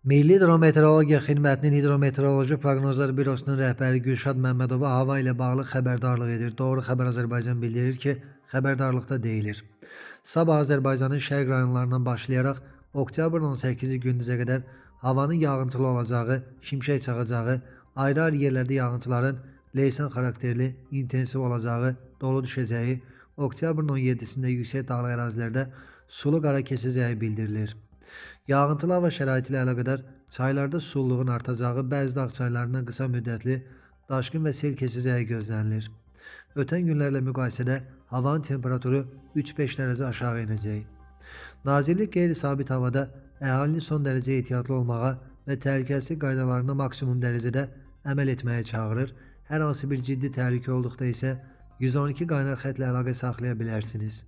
Milli Hidrometeorologiya Xidmətinin Hidrometeoroloji Proqnozlar Bürosunun rəhbəri Gülşad Məmmədova hava ilə bağlı xəbərdarlıq edir. Doğru Xəbər Azərbaycan bildirir ki, xəbərdarlıqda deyilir: Sabah Azərbaycanın şərq rayonlarından başlayaraq oktyabrın 18-i gündüzə qədər havanın yağıntılı olacağı, şimşək çaxacağı, ayrı-ayrı yerlərdə yağıntıların leysan xarakterli, intensiv olacağı, dolu düşəcəyi, oktyabrın 17-sində yüksək dağlıq ərazilərdə sulu qara keçəcəyi bildirilir. Yağıntılı hava şəraiti ilə əlaqədar çaylarda sululuğun artacağı, bəzi dağ çaylarından qısa müddətli daşqın və sel keçəcəyi gözlənilir. Ötən günlərlə müqayisədə havanın temperaturu 3-5 dərəcə aşağı enəcək. Nazirlik qeyri-sabit havada əhalini son dərəcə ehtiyatlı olmağa və təhlükəsizlik qaydalarına maksimum dərəcədə əməl etməyə çağırır. Hər hansı bir ciddi təhlükə olduqda isə 112 qaynar xətlə əlaqə saxlaya bilərsiniz.